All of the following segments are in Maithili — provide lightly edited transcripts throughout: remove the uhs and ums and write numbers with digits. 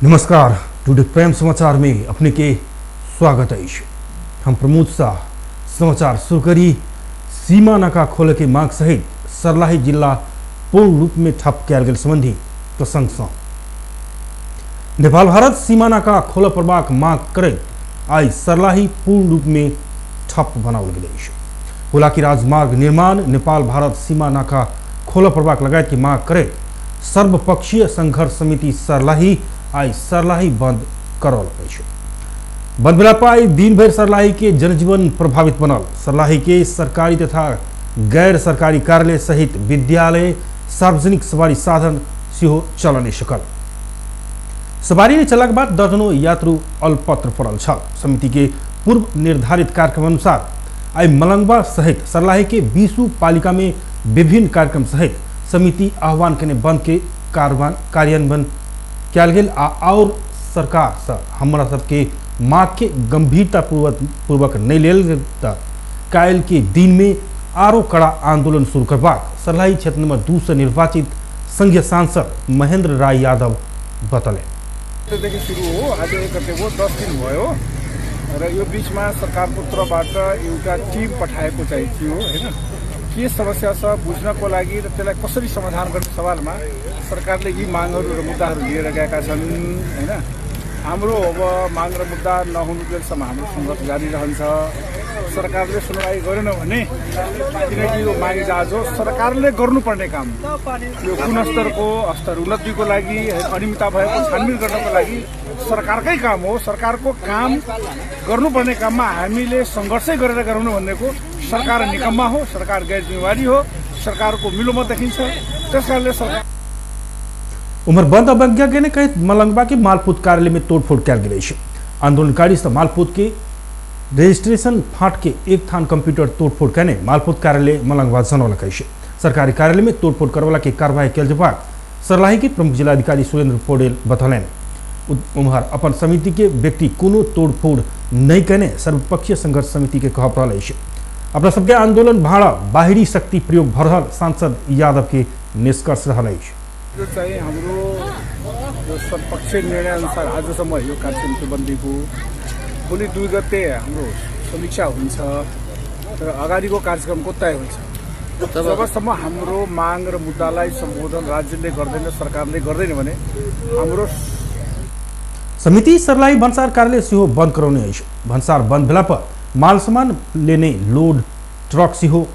नमस्कार, टुडे प्राइम समाचार में अपने के स्वागत अछि। हम प्रमोद शाह। समाचार शुरू करी। सीमा नाका खोले के मांग सहित सर्लाही जिला पूर्ण रूप में ठप कयल गेल संबंधी प्रसंग सँ नेपाल भारत सीमा नाका खोलऽ पड़बाक मांग करैत आइ सर्लाही पूर्ण रूप में ठप बनाओल गेल अछि। हुलाकी राजमार्ग निर्माण, नेपाल भारत सीमा नाका खोलऽ पड़बाक लगायत के मांग करैत सर्वपक्षीय संघर्ष समिति सर्लाही आइ सर्लाही बंद करौलक अछि। बंद भेला पर आइ दिन भरि सर्लाही के जनजीवन प्रभावित बनल। सर्लाही के सरकारी तथा गैर सरकारी कार्यालय सहित विद्यालय, सार्वजनिक सवारी साधन सेहो चल नहि सकल। सवारी नहि चललाक बाद दर्जनों यात्रु अलपत्र पड़ल छल। समिति के पूर्व निर्धारित कार्यक्रम अनुसार आइ मलंगवा सहित सर्लाही के 20 पालिका में विभिन्न कार्यक्रम सहित समिति आह्वान केने बंद के कार्यान्वयन कयल गेल आ और सरकार से हमरा सबके मांग के गंभीरता पूर्वक नहीं लेल गेल त काल्हि के दिन में आरो कड़ा आंदोलन शुरू करबाक सर्लाही क्षेत्र नंबर 2 से निर्वाचित संघीय सांसद महेंद्र राय यादव बतौलनि। देखि सुरु हो, आज 1 गते हो, 10 दिन भयो र यो बीचमा सरकारको तर्फबाट एउटा टिम पठाएको चाहिँ थियो हैन। के समस्या छ बुझ्नको लागि र त्यसलाई कसरी समाधान गर्ने सवालमा सरकारले यी मागहरू र मुद्दाहरू लिएर गएका छन् हैन। हाम्रो अब माग र मुद्दा नहुनुजेलसम्म हाम्रो सङ्घर्ष जारी रहन्छ। सरकारले सुनवाई गरेन भने, किनकि यो मागे जाँच हो, सरकारले गर्नुपर्ने काम यो गुणस्तरको स्तर उन्नतिको लागि, अनियमितता भएको छानबिन गर्नको लागि सरकारकै काम हो। सरकारको काम गर्नुपर्ने काममा हामीले सङ्घर्षै गरेर गराउनु भनेको सरकार निकम्मा हो, सरकार गैर जिम्मेवारी हो, सरकारको मिलोमा देखिन्छ। त्यस कारणले सरकार उम्र बंद अवज्ञा के ने कहित मलंगवा के मालपोत कार्यालय में तोड़फोड़ कयल गेल अछि। आंदोलनकारी सब मालपोत के रजिस्ट्रेशन फाट के एक थान कंप्यूटर तोड़फोड़ कयने मालपोत कार्यालय मलंगवा जनौलक अछि। सरकारी कार्यालय में तोड़फोड़ करवला के कार्रवाई कयल जेबाक सर्लाही के प्रमुख जिलाधिकारी सुरेंद्र पौडेल बतौलनि। उम्हर अपन समिति के व्यक्ति कोनो तोड़फोड़ नहीं कयने सर्वपक्षीय संघर्ष समिति के कहब रहल अछि। अपना सबके आंदोलन भाड़ा बाहरी शक्ति प्रयोग भऽ रहल सांसद यादव के निष्कर्ष रहल अछि। यो चाहिँ हाम्रो यो सर्वपक्षीय निर्णय अनुसार आजसम्म यो कार्यक्रम बन्दीको भोलि 2 गते हाम्रो समीक्षा हुन्छ र अगाडिको कार्यक्रमको तय हुन्छ। जबसम्म हाम्रो माग र मुद्दालाई सम्बोधन राज्यले गर्दैन, सरकारले गर्दैन भने हाम्रो समिति सर्लाही भन्सार कार्यालय सेहो बन्द करौने अछि। भन्सार बन्द भेला पर माल सामान लेने लोड ट्रक सेहो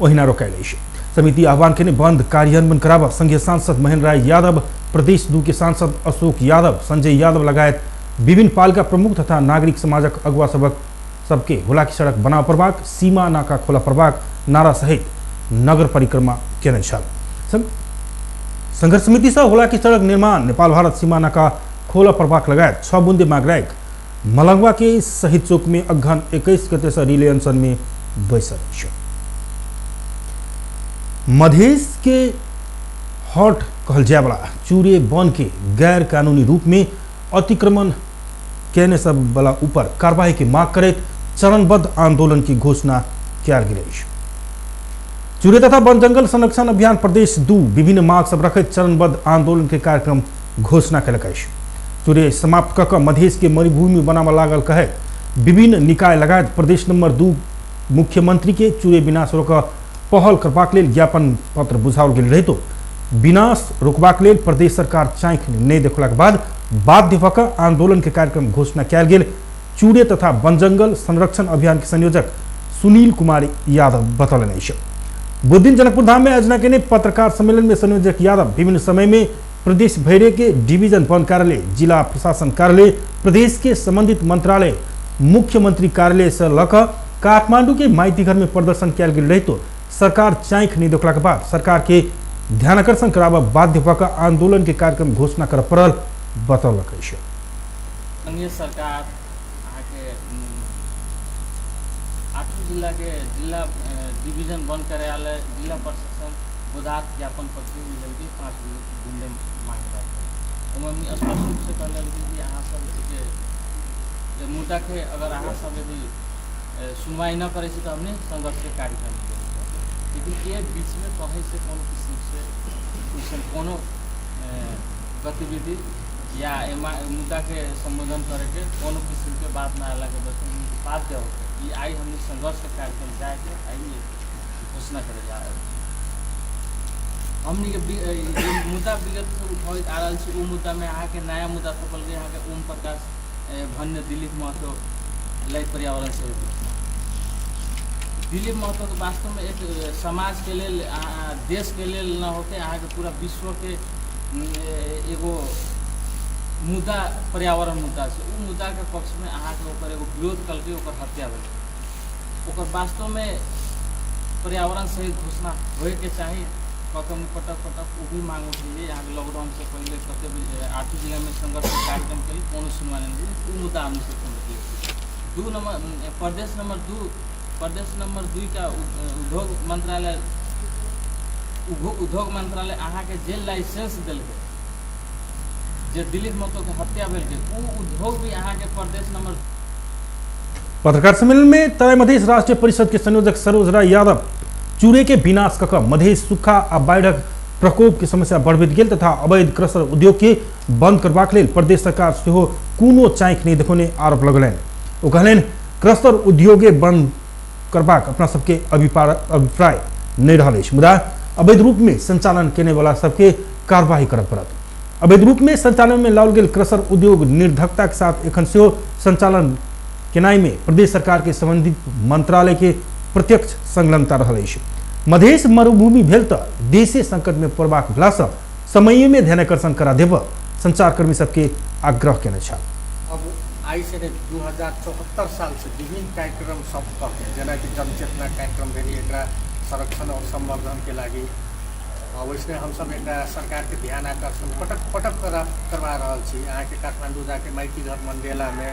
ओहिना रोकायल अछि। समिति आह्वान केने बंद कार्यान्वयन कराबऽ संघीय सांसद महेंद्र राय यादव, प्रदेश 2 के सांसद अशोक यादव, संजय यादव लगायत विभिन्न पालिका प्रमुख तथा नागरिक समाजक अगुवा सबके हुलाकी सड़क बना पड़बाक, सीमा नाका खोला पड़बाक नारा सहित नगर परिक्रमा केने छल। संघर्ष समिति से हुलाकी सड़क निर्माण, नेपाल भारत सीमा नाका खोला पड़बाक लगायत 6 बुंदे माग राखि मलंगवा के शहीद चौक में अघन 21 गते से रिले अनशन में बैसल अछि। मधेश के हॉट कहल जायवाला चूरे वन के गैर कानूनी रूप में अतिक्रमण केने सब वाला ऊपर कार्रवाई के मांग करैत चरणबद्ध आंदोलन की घोषणा कयल गेल अछि। चूरे तथा वन जंगल संरक्षण अभियान प्रदेश 2 विभिन्न मांग सब रखैत चरणबद्ध आंदोलन के कार्यक्रम घोषणा कयलक अछि। चूरे समाप्त कऽ कऽ मधेश के मरुभूमि बनाबऽ लागल कहैत विभिन्न निकाय लगायत प्रदेश नंबर 2 मुख्यमंत्री के चूरे विनाश रोकऽ पहल करबाक लेल ज्ञापन पत्र बुझाओल गेल रहितो विनाश रोकबाक लेल प्रदेश सरकार चाँखि नहि देखलाक बाद बाध्य भऽ कऽ आंदोलन के कार्यक्रम घोषणा कयल गेल। चूरे तथा वन जंगल संरक्षण अभियान के संयोजक सुनील कुमार यादव बतौलनि अछि। बुधदिन जनकपुर धाम में आयोजना केने पत्रकार सम्मेलन में संयोजक यादव विभिन्न समय में प्रदेश भैरे के डिवीजन वन कार्यालय, जिला प्रशासन कार्यालय, प्रदेश के संबंधित मंत्रालय, मुख्यमंत्री कार्यालय से लऽ कऽ काठमांडू के माइती घर में प्रदर्शन कयल गेल रहितो सरकार चाँखि नहि देखलाक बाद सरकार के ध्यानाकर्षण कराबऽ बाध्य भऽ कऽ आंदोलन के कार्यक्रम घोषणा करऽ पड़ल बतौलक अछि। संघीय सरकार अहाँके 8 जिला के जिला डिवीजन वन कार्यालय, जिला प्रशासन गोदात ज्ञापन पत्र मिलल कि 5 बुंदे मांग रहे। ओहिमे स्पष्ट रूप से कहल कि अहाँ सब के मुद्दा के अगर अहाँ सब यदि सुनवाई न करै छी तऽ हमने संघर्ष के कार्यक्रम लेकिन ये बीच में कहीं से कोनो किस्म से वैसन कोनो गतिविधि या एमा मुद्दा के संबोधन करे के कोनो किस्म के बात न आला के बस बाध्य होके ई आई हमनी संघर्ष के कार्यक्रम जाए के आई घोषणा करे जा रहल छी। हमनी के जे मुद्दा विगत से उठाबैत आ रहल छी ओ मुद्दा में अहाँके नया मुद्दा थपल गेल। अहाँके ओम प्रकाश भन्ने दिलीप महतो लय पर्यावरण से दिलीप महतो के वास्तव में एक समाज के लेल, देश के लेल न होके अहाँके पूरा विश्व के एगो मुद्दा पर्यावरण मुद्दा छै। उ मुद्दा के पक्ष में अहाँके ओकर एगो विरोध कलकै, ओकर हत्या भेलै। ओकर वास्तव में पर्यावरण सहित घोषणा होइके चाही। कऽ पटक पटक ओ भी मांग उठेलियै। अहाँके लॉकडाउन से पहिले कते 8 जिला में संघर्ष के कार्यक्रम केली, कोनो सुनवाई नहि भेल। उ मुद्दा हमनी सब समझलियै। 2 नंबर प्रदेश नंबर 2, प्रदेश नंबर 2 का उद्योग मंत्रालय, उद्योग मंत्रालय अहाँके जे लाइसेंस देलकै, जे दिलीप महतो के हत्या भेलकै, उ उद्योग भी अहाँके प्रदेश नंबर। पत्रकार सम्मेलन में तराई मधेश राष्ट्रीय परिषद के संयोजक सरोज राय यादव चूरे के विनाश कऽ मधेश सूखा आ बाढ़िक प्रकोप के समस्या बढ़बैत गेल तथा अवैध क्रसर उद्योग के बंद करबाक लेल प्रदेश सरकार सेहो कोनो चाँखि नहि देखौने आरोप लगौलनि। ओ कहलनि क्रसर उद्योगे बंद करबाक अपना सबके अभिप्राय नहि रहल अछि, मुदा अवैध रूप में संचालन केने वाला सबके कार्यवाही करय पड़त। अवैध रूप में संचालन में लाओल गेल क्रसर उद्योग निर्धकता के साथ एखन सेहो संचालन केनाइ में प्रदेश सरकार के संबंधित मंत्रालय के प्रत्यक्ष संलग्नता रहल अछि। मधेश मरुभूमि भेल त देशे संकट में पड़बाक भेलासँ समय में ध्यानाकर्षण करा देब संचारकर्मी सबके आग्रह केने छल। अब आइ से नहि 2074 साल से विभिन्न कार्यक्रम सब कऽ के, जेनाकि जनचेतना कार्यक्रम भेल एकरा संरक्षण और संवर्धन के लागि, वैसने हमसब एकरा सरकार के ध्यान आकर्षण पटक पटक करवा रहल छी। अहाँके काठमांडू जाके माइती घर मंडेला में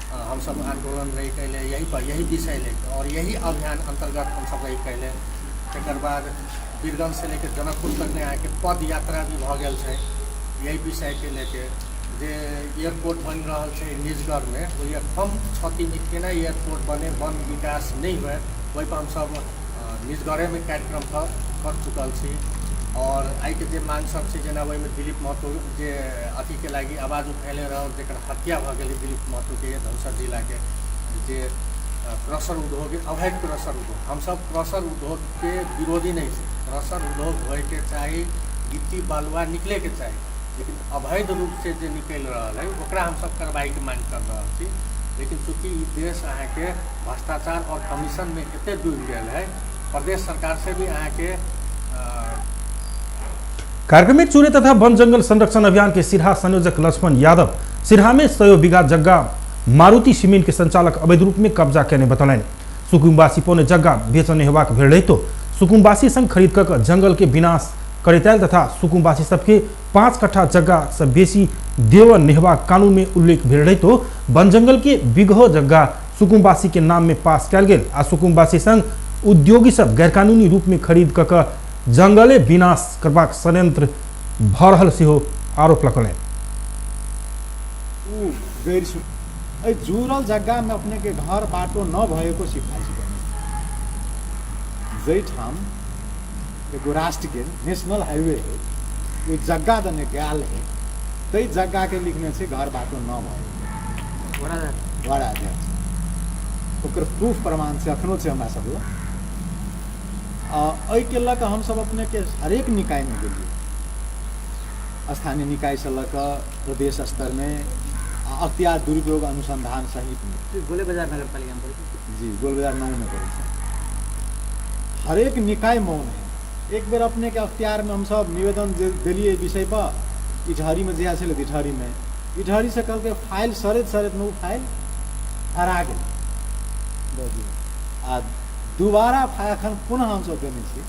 हमसब आंदोलन रही कैले, यही पर यही विषय लेके और यही अभियान अंतर्गत हमसब रही कैले। तकर बाद वीरगंज से लेके जनकपुर तक में अहाँके पद यात्रा भी भऽ गेल छै यही विषय के लेके। जे एयरपोर्ट बनि रहल छै निजगढ़मे, ओहि कम क्षतिमे केना एयरपोर्ट बने, वन विकास नहि हुए, ओहिपर हमसब निजगढ़ेमे कार्यक्रम कर चुकल छी। और आइके जे मांग सब छै, जेना ओहिमे दिलीप महतो जे अथीके लागि आवाज उठेले रहल, जकर हत्या भऽ गेलै दिलीप महतोके धनुषा जिलाके, जे क्रसर उद्योग, अवैध क्रसर उद्योग, हमसब क्रसर उद्योगके विरोधी नहि छी। क्रसर उद्योग होइके चाही, गिट्टी बालुआ निकलैके चाही, लेकिन अवैध रूप से जे निकलि रहल है ओकरा हमसब कार्रवाईके मांग कर रहल छी। लेकिन चूँकि ई देश अहाँके भ्रष्टाचार और कमीशन में एते डूबि गेल है, प्रदेश सरकार से भी अहाँके कार्यक्रम में चूरे तथा वन जंगल संरक्षण अभियान के सिरहा संयोजक लक्ष्मण यादव सिरहा में 100 बीघा जग्गा मारुति सीमेंट के संचालक अवैध रूप में कब्जा केने बतौलनि। सुकुम्बासी पौने जग्गा बेचने हेबाक भेल रहितो सुकुम्बासी संग खरीद कऽ जंगल के विनाश करैत आयल तथा सुकुम्बासी सबके 5 कट्ठा जग्गा से बेसी देव नेहबाक कानून में उल्लेख भेल रहितो वन जंगल के बिगहो जग्गा सुकुम्बासी के नाम में पास कयल गेल आ सुकुम्बासी संग उद्योगी सब गैरकानूनी रूप में खरीद कऽ जंगले विनाश करबाक षड्यंत्र भऽ रहल सेहो आरोप लगौलनि। उ गैर एहि जुड़ल जग्गामे अपनेके घर बाटो न भएको सिफारिस बने, जाहिठाम एगो राष्ट्रके नेशनल हाईवे है, ओहि जग्गा दने गेल है, ताहि जग्गाके लिखने छै घर बाटो न भएको वडा अध्यक्ष, ओकर प्रूफ प्रमाण छै अखनो छै हमरा सब लग। एहिके लऽ कऽ हमसब अपनेके हरेक निकायमे गेलियै, स्थानीय निकायसँ लऽ कऽ प्रदेश स्तरमे, अख्तियार दुरुपयोग अनुसंधान सहितमे। गोले बाजार नगरपालिकामे पड़ै छै जी, गोल बाजार 9 में पड़ै छै। हरेक निकाय मौन है। एक बेर अपनेके अख्तियारमे हमसब निवेदन देलियै विषय पर, इटहरीमे जहिया छलै तऽ इटहरीमे, इटहरीसँ कहलकै फाइल सड़ैत सड़ैतमे ओ फाइल हरा गेल आ दोबारा फाइल एखन पुनः हमसब देने छी,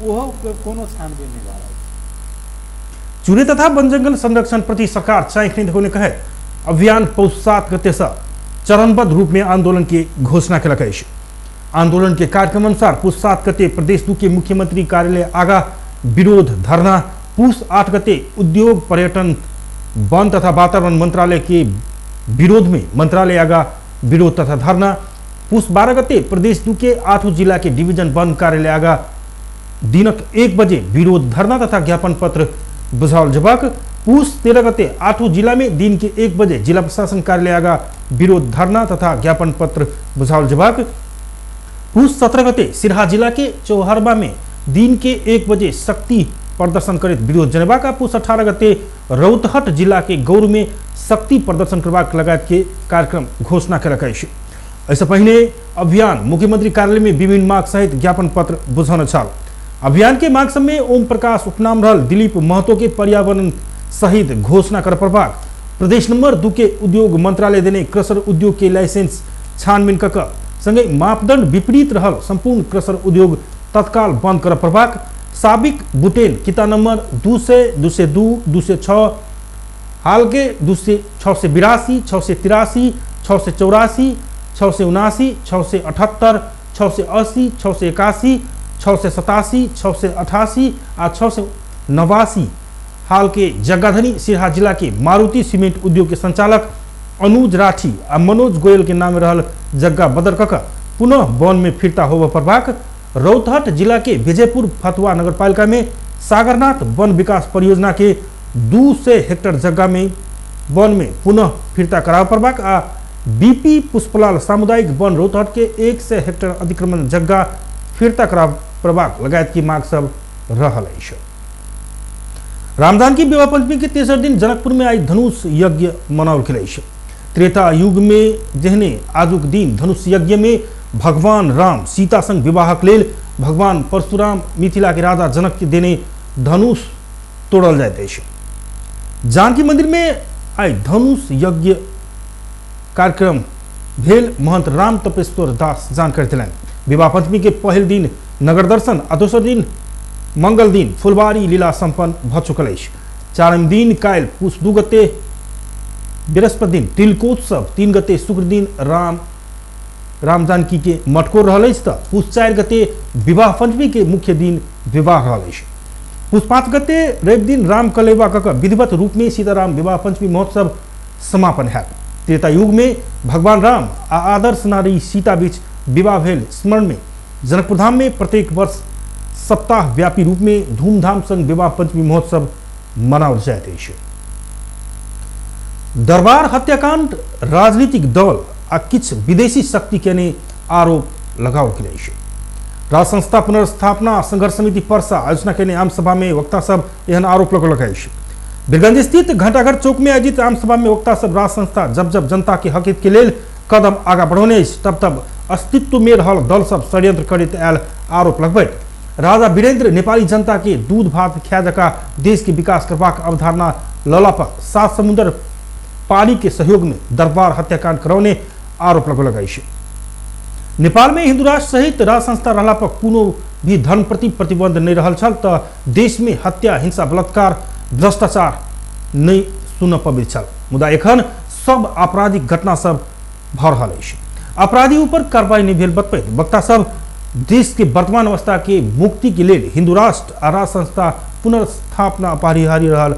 ओहो कोनो छानबीन नहि भऽ रहल छै। चूरे तथा वन जंगल संरक्षण प्रति सरकार चाँखि नहि देखौने कहैत अभियान पौष 7 गते से चरणबद्ध रूप में आंदोलन के घोषणा केलक अछि। आंदोलन के कार्यक्रम अनुसार पुष 7 गते प्रदेश 2 के मुख्यमंत्री कार्यालय आगा विरोध धरना, पुष 8 गते उद्योग पर्यटन वन तथा वातावरण मंत्रालय के विरोध में मंत्रालय आगा विरोध तथा धरना, पुष 12 गते प्रदेश 2 के 8 जिला के डिवीजन वन कार्यालय आगा दिनक 1 बजे विरोध धरना तथा ज्ञापन पत्र बुझाओल जेबाक पुस 13 गते 8 जिला में दिन के 1 बजे जिला प्रशासन कार्यालय आगा विरोध धरना तथा ज्ञापन पत्र बुझाओल जेबाक। पुस 17 गते सिरहा जिला के चौहरबा में दिन के 1 बजे शक्ति प्रदर्शन करैत विरोध जनेबाक। पुस 18 गते रौतहट जिला के गौर में शक्ति प्रदर्शन करबाक लगायत के कार्यक्रम घोषणा केलक अछि। एहिसँ पहिने अभियान मुख्यमंत्री कार्यालय में विभिन्न मांग सहित ज्ञापन पत्र बुझौने छल। अभियान के मांग सब में ओम प्रकाश उपनाम रहल दिलीप महतो के पर्यावरण सहित घोषणा कर पड़बाक, प्रदेश नंबर 2 के उद्योग मंत्रालय देने क्रशर उद्योग के लाइसेंस छानबीन कऽ संगे मापदंड विपरीत रहल संपूर्ण क्रशर उद्योग तत्काल बंद कर पड़बाक, साबिक बुटेन किता नंबर 200, 202, 206, हाल के 682, 683, 684, 679, 678, 680, 681, 687, 688 आ 689 हाल के जगाधनी सिरहा जिला के मारुति सीमेंट उद्योग के संचालक अनुज राठी आ मनोज गोयल के नाम रहल जग्गा बदर कक पुनः वन में फिरता होबय पड़बाक, रौतहट जिला के विजयपुर फतुआ नगरपालिका में सागरनाथ वन विकास परियोजना के 200 हेक्टर जग्गा में वन में पुनः फिरता कराबय पड़बाक आ बीपी पुष्पलाल सामुदायिक वन रौतहट के 100 हेक्टर अतिक्रमण जग्गा फिरता कराबय पड़बाक लगायत की मांग सब रहल अछि। रामजानकी विवाह पंचमी के तेसर दिन जनकपुर में आई धनुष यज्ञ मनाओल गेल अछि। त्रेता युग में जेहने आजुक दिन धनुष यज्ञ में भगवान राम सीता संग विवाहक लेल भगवान परशुराम मिथिला के राजा जनक के देने धनुष तोड़ल जाइत अछि। जानकी मंदिर में आई धनुष यज्ञ कार्यक्रम भेल महंत राम तपेश्वर दास जानकारी दिलनि। विवाह पंचमी के पहिल दिन नगर दर्शन आ दोसर दिन मंगल दिन फुलबारी लीला संपन्न भ चुकल अछि। चारिम दिन काल्हि पुस 2 गते बृहस्पति दिन तिलकोत्सव, 3 गते शुक्र दिन राम जानकी के मटकोर रहल अछि त पुस 4 गते विवाह पंचमी के मुख्य दिन विवाह रहल अछि। पुस 5 गते रवि दिन राम कलेवा कऽ विधिवत रूप में सीताराम विवाह पंचमी महोत्सव समापन हैत। त्रेता युग में भगवान राम आ आदर्श नारी सीता बीच विवाह भेल स्मरण में जनकपुरधाम में प्रत्येक वर्ष सप्ताह व्यापी रूप में धूमधाम संग विवाह पंचमी महोत्सव मनाओल जाइत अछि। दरबार हत्याकांड राजनीतिक दल आ किछु विदेशी शक्ति के आरोप लगाओल गेल अछि। राज संस्था पुनर्स्थापना संघर्ष समिति परसा आयोजना केने आम सभा में वक्ता सब एहन आरोप लगौलक अछि। बीरगंज स्थित घंटाघर चौक में आयोजित आम सभा में वक्ता सब राज संस्था जब जब जनता के हक हित के लेल कदम आगा बढ़ौने अछि तब तब अस्तित्व में रहल दल सब षड्यंत्र करैत आयल आरोप लगबैत राजा वीरेंद्र नेपाली जनता के दूध भात खाए जका देश के विकास करबाक अवधारणा लला पर 7 समुद्र पानी के सहयोग में दरबार हत्याकांड करौने आरोप लगौलक अछि। नेपाल में हिंदू राष्ट्र सहित राज संस्था रहला पर कोनो भी धर्म प्रति प्रतिबंध नहीं रहल छल त देश में हत्या, हिंसा, बलात्कार, भ्रष्टाचार नहीं सुन पबैत छल, मुदा एखन सब आपराधिक घटना सब भ रहल अछि। अपराधी ऊपर कार्रवाई नहीं भेल बतबैत वक्ता सब देश के वर्तमान अवस्था के मुक्ति के लेल हिंदू राष्ट्र आ राज संस्था पुनर्स्थापना अपरिहार्य रहल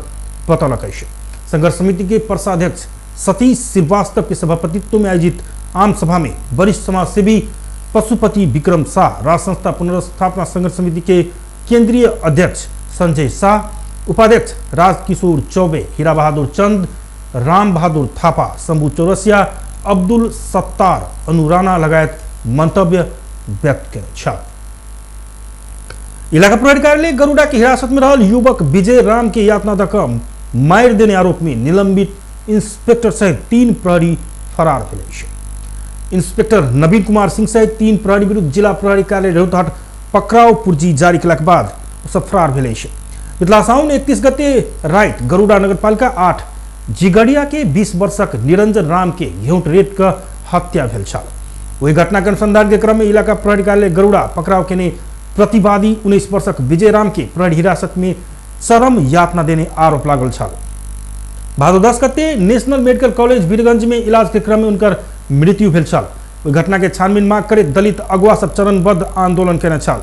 बतौलक अछि। संघर्ष समिति के परसाध्यक्ष सतीश श्रीवास्तव के सभापतित्व में आयोजित आम सभा में वरिष्ठ समाजसेवी पशुपति विक्रम शाह, राज संस्था पुनर्स्थापना संघर्ष समिति के केंद्रीय अध्यक्ष संजय शाह, उपाध्यक्ष राजकिशोर चौबे, हीरा बहादुर चंद, राम बहादुर थापा, शंभू चौरसिया, अब्दुल सत्तार, अनुराना लगायत मंतव्य व्यक्त केने छल। इलाका प्रहरी कार्यालय गरुड़ा के हिरासत में रहल युवक विजय राम के यातना दऽ कऽ मारि देने आरोप में निलंबित इंस्पेक्टर सहित 3 प्रहरी फरार भेल अछि। इंस्पेक्टर नवीन कुमार सिंह सहित 3 प्रहरी विरुद्ध जिला प्रहरी कार्यालय रौतहट पकड़ाव पुर्जी जारी केलाक बाद ओ सब फरार भेल अछि। पिछला साउन 31 गते राति गरुड़ा नगरपालिका 8 जिगड़िया के 20 वर्षक निरंजन राम के घेंट रेत क हत्या भेल छल। ओहि घटना के अनुसंधान के क्रम में इलाका प्रहरी कार्यालय गरुड़ा पकड़ाव केने प्रतिवादी 19 वर्षक विजय राम के प्रहरी हिरासत में चरम यातना देने आरोप लागल छल। भादो 10 गते नेशनल मेडिकल कॉलेज वीरगंज में इलाज के क्रम में उनकर मृत्यु भेल छल। ओहि घटना के छानबीन मांग करैत दलित अगुआ सब चरणबद्ध आंदोलन केने छल।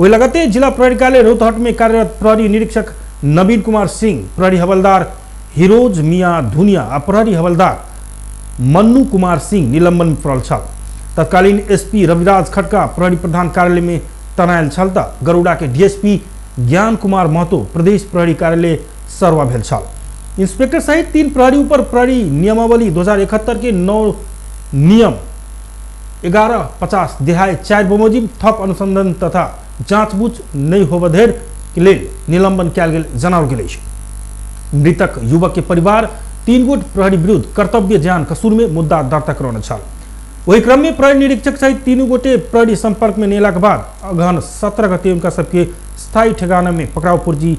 ओहि लगते जिला प्रहरी कार्यालय रौतहट में कार्यरत प्रहरी निरीक्षक नवीन कुमार सिंह, प्रहरी हवलदार हिरोज मियाँ धुनिया आ प्रहरी हवलदार मन्नू कुमार सिंह निलंबन में पड़ल छल। तत्कालीन एसपी रविराज खड़का प्रहरी प्रधान कार्यालय में तनायल छल त गरुड़ा के डीएसपी ज्ञान कुमार महतो प्रदेश प्रहरी कार्यालय सरवा भेल छल। इंस्पेक्टर सहित 3 प्रहरी ऊपर प्रहरी नियमावली 2071 के 9 नियम 1150 देहाय 4 बमोजिम थप अनुसंधान तथा जाँचबुझ नहि होबधरि के लेल निलंबन कयल गेल जनाओल गेल अछि। मृतक युवक के परिवार 3 गोट प्रहरी विरुद्ध कर्तव्य ज्ञान कसूर में मुद्दा दर्ता करौने छल। ओहि क्रम में प्रहरी निरीक्षक सहित 3 गोटे प्रहरी संपर्क में नेलाक बाद अगहन 17 गते उनका सबके स्थायी ठेगाना में पकड़ाव पुर्जी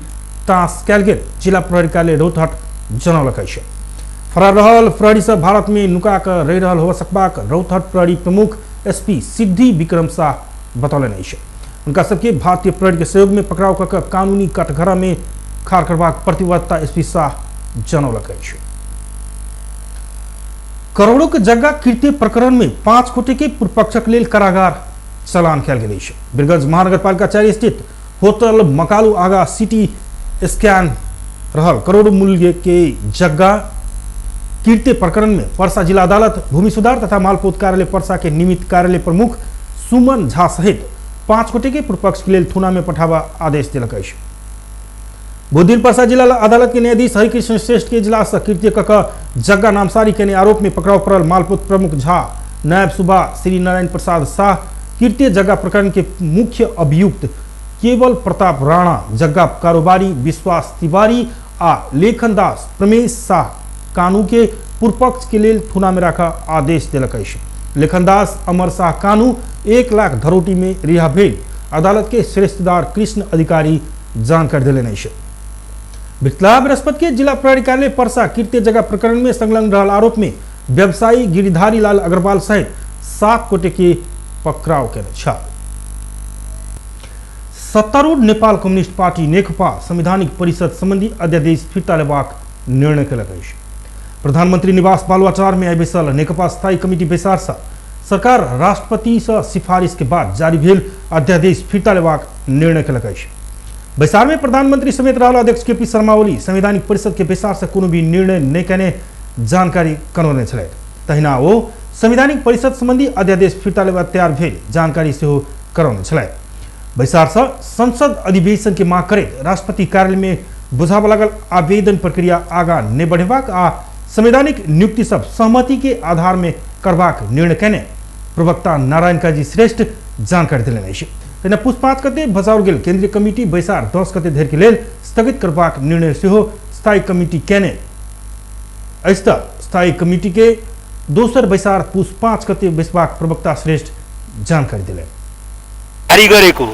तास कयल गेल जिला प्रहरी कार्यालय रौतहट जनौलक अछि। फरार रहल प्रहरी सब भारत में नुका कऽ रहि रहल हो सकबाक रौतहट प्रहरी प्रमुख एसपी सिद्धि विक्रम शाह बतौलनि अछि। उनका सबके भारतीय प्रहरी के सहयोग में पकड़ाव कऽ कऽ कानूनी कटघरा में खाड़ करबाक प्रतिबद्धता एसपी शाह जनौलक अछि। करोड़ों के जग्गा कृत्य प्रकरण में 5 गोटे के पूर्वपक्षक लेल कारागार चलान कयल गेल अछि। बीरगंज महानगरपालिका 4 स्थित होटल मकालू आगा सिटी स्कैन रहल करोड़ों मूल्य के जग्गा कृत्य प्रकरण में परसा जिला अदालत भूमि सुधार तथा मालपोत कार्यालय परसा के निमित्त कार्यालय प्रमुख सुमन झा सहित 5 गोटे के पूर्वपक्ष के लेल थुना में पठाबा आदेश देलक अछि। बुधदिन परसा जिला अदालत के न्यायाधीश हरिकृष्ण श्रेष्ठ के इजलास से कृत्य क जग्गा नामसारी केने आरोप में पकड़ाव पड़ल मालपोत प्रमुख झा, नायब सुबा श्री नारायण प्रसाद शाह कृत्य जग्गा प्रकरण के मुख्य अभियुक्त केवल प्रताप राणा, जग्गा कारोबारी विश्वास तिवारी आ लेखन दास प्रमेश शाह कानू के पूर्वपक्ष के लेल थुना में राखा आदेश देलक अछि। लेखन दास अमर शाह कानू 1 लाख धरोटी में रिहा भेल अदालत के श्रेष्ठदार कृष्ण अधिकारी जानकारी देलनि अछि। मिथिला बृहस्पति के जिला प्रहरी कार्यालय परसा कृत्य जगह प्रकरण में संलग्न रहल आरोप में व्यवसायी गिरिधारी लाल अग्रवाल सहित 7 गोटे के पकड़ाव केने छल। सत्तारूढ़ नेपाल कम्युनिस्ट पार्टी नेकपा संवैधानिक परिषद संबंधी अध्यादेश फिर्ता लेबाक निर्णय केलक अछि। प्रधानमंत्री निवास बालुवाटार में आइ बैसल नेकपा स्थायी कमिटी बैसार से सरकार राष्ट्रपति से सिफारिश के बाद जारी भेल अध्यादेश फिर्ता लेबाक निर्णय केलक अछि। बैसार में प्रधानमंत्री समेत रहल अध्यक्ष केपी शर्मा ओली संवैधानिक परिषद के बैसार से कोनो भी निर्णय नहि केने जानकारी करौने छलथि। तहिना ओ संवैधानिक परिषद संबंधी अध्यादेश फिर्ता लेबा तैयार भेल जानकारी सेहो करौने छलथि। बैसार से संसद अधिवेशन के मांग करैत राष्ट्रपति कार्यालय में बुझाबऽ लागल आवेदन प्रक्रिया आगा नहि बढ़ेबाक आ संवैधानिक नियुक्ति सब सहमति के आधार में करबाक निर्णय केने प्रवक्ता नारायण काजी श्रेष्ठ जानकारी देलनि अछि। तहिना पुस 5 गते बजाओल गेल केंद्रीय कमिटी बैसार 10 गते धरि के लेल स्थगित करबाक निर्णय सेहो स्थायी कमिटी केने अछि। तऽ स्थायी कमिटी के दोसर बैसार पुस 5 गते बैसबाक प्रवक्ता श्रेष्ठ जानकारी देलनि। जारी गरेको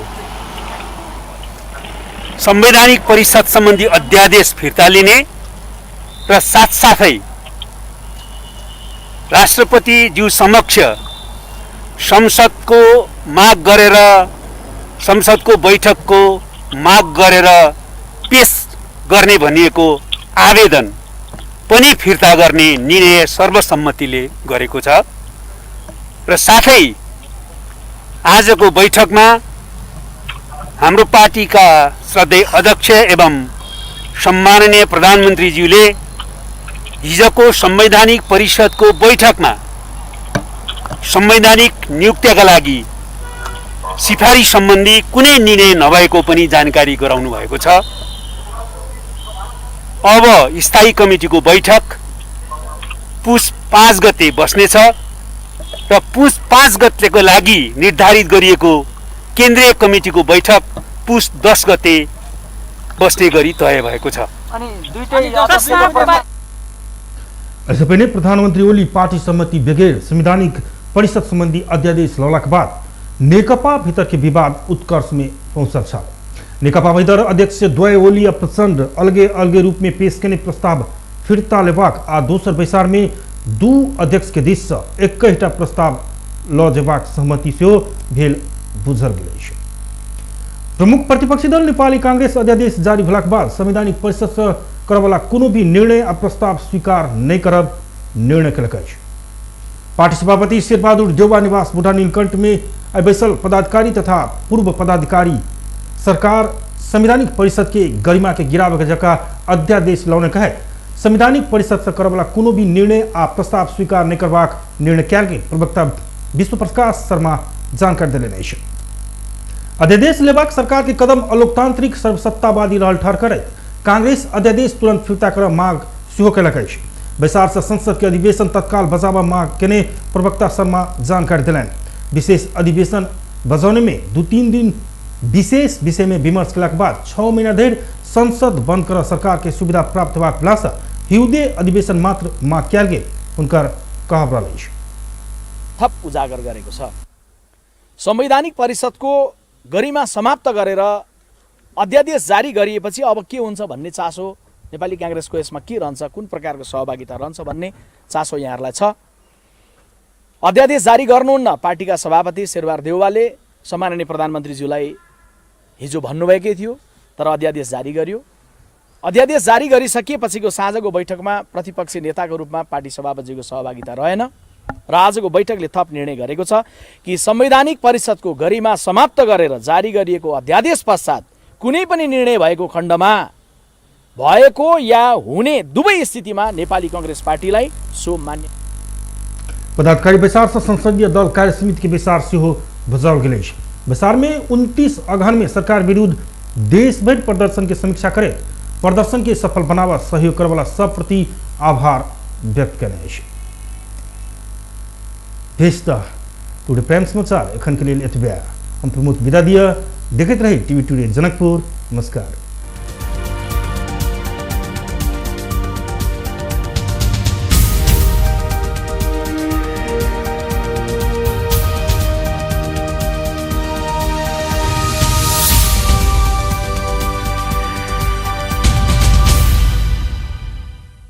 संवैधानिक परिषद सम्बन्धी अध्यादेश फिर्ता लिने र साथसाथै राष्ट्रपतिज्यू समक्ष संसदको माग गरेर संसदको बैठकको माग गरेर पेश गर्ने भनिएको आवेदन पनि फिर्ता गर्ने निर्णय सर्वसम्मतिले गरेको छ र साथै आजको बैठकमा हाम्रो पार्टीका श्रद्धेय अध्यक्ष एवं सम्माननीय प्रधानमन्त्रीज्यूले हिजोको संवैधानिक परिषदको बैठकमा संवैधानिक नियुक्तिका लागि सिफारिस सम्बन्धी कुनै निर्णय नभएको पनि जानकारी गराउनु भएको छ। अब स्थायी कमिटीको बैठक पुस 5 गते बस्नेछ र पुस 5 गतेको लागि निर्धारित गरिएको केन्द्रीय कमिटीको बैठक पुस 10 गते बस्ने गरी तय भएको छ। ऐसे पहले प्रधानमंत्री ओली पार्टी सहमति बगैर संवैधानिक परिषद संबंधी अध्यादेश लौलाक बाद नेकपा भीतर के विवाद उत्कर्ष में पहुंचल छल। नेकपा भीतर अध्यक्ष द्वय ओली आ प्रचंड अलगे अलगे रूप में पेश केने प्रस्ताव फिर्ता लेबाक आ दोसर बैसार में 2 अध्यक्ष के दिस से 21टा प्रस्ताव ल जेबाक सहमति सेहो भेल बुझल गेल अछि। प्रमुख प्रतिपक्षी दल नेपाली कांग्रेस अध्यादेश जारी भेलाक बाद संवैधानिक परिषद से करवला कोनो भी निर्णय आ प्रस्ताव स्वीकार नहि करब निर्णय केलक अछि। पार्टी सभापति शेरबहादुर देउवा निवास बुढ़ा नीलकंठ में आइ बैसल पदाधिकारी तथा पूर्व पदाधिकारी सरकार संवैधानिक परिषद के गरिमा के गिरावे के जका अध्यादेश लौने कहैत संवैधानिक परिषद से करवला कोनो भी निर्णय आ प्रस्ताव स्वीकार नहि करबाक निर्णय कयल गेल प्रवक्ता विश्व प्रकाश शर्मा जानकारी देलनि अछि। अध्यादेश लेबाक सरकार के कदम अलोकतांत्रिक सर्वसत्तावादी रहल ठहर करैत कांग्रेस अध्यादेश तुरंत फिर्ता कर मांग सेहो कयलक अछि। बैसार से संसद के अधिवेशन तत्काल बजाबऽ मांग केने प्रवक्ता शर्मा जानकारी देलनि। विशेष अधिवेशन बजौने में 2-3 दिन विशेष विषय में विमर्श केलाक बाद 6 महीना धरि संसद बंद कर सरकार के सुविधा प्राप्त होबाक भेलासँ हिउदे अधिवेशन मात्र माग कयल गेल हुनकर कहब रहल अछि। थप उजागर गरेको छ। संवैधानिक परिषदको गरिमा समाप्त गरेर अध्यादेश जारी गरिएपछि अब के हुन्छ भन्ने चासो नेपाली काङ्ग्रेसको यसमा के रहन्छ, कुन प्रकारको सहभागिता रहन्छ भन्ने चासो यहाँहरूलाई छ। अध्यादेश जारी गर्नुहुन्न पार्टीका सभापति शेरबहादुर देउवाले सम्माननीय प्रधानमन्त्रीज्यूलाई हिजो भन्नुभएकै थियो, तर अध्यादेश जारी गरियो। अध्यादेश जारी गरिसकिएपछिको साँझको बैठकमा प्रतिपक्षी नेताको रूपमा पार्टी सभापतिको सहभागिता रहेन र आजको बैठकले थप निर्णय गरेको छ कि संवैधानिक परिषदको गरिमा समाप्त गरेर जारी गरिएको अध्यादेश पश्चात कुनै पनि निर्णय भएको खण्डमा भएको या हुने दुवै स्थितिमा नेपाली कङ्ग्रेस पार्टीलाई सो मान्य। पदाधिकारी बैसार से संसदीय दल कार्य समिति के बैसार सेहो बजाओल गेल अछि। बैसार में 29 अगहन में सरकार विरुद्ध देशभरि प्रदर्शन के समीक्षा करैत प्रदर्शन के सफल बनावा सहयोग करवाला सब प्रति आभार व्यक्त केने अछि। टुडे प्राइम समाचार एखन के लेल एतबे। हम प्रमोद विदा दिअ। देखैत रही टीवी टुडे जनकपुर। नमस्कार।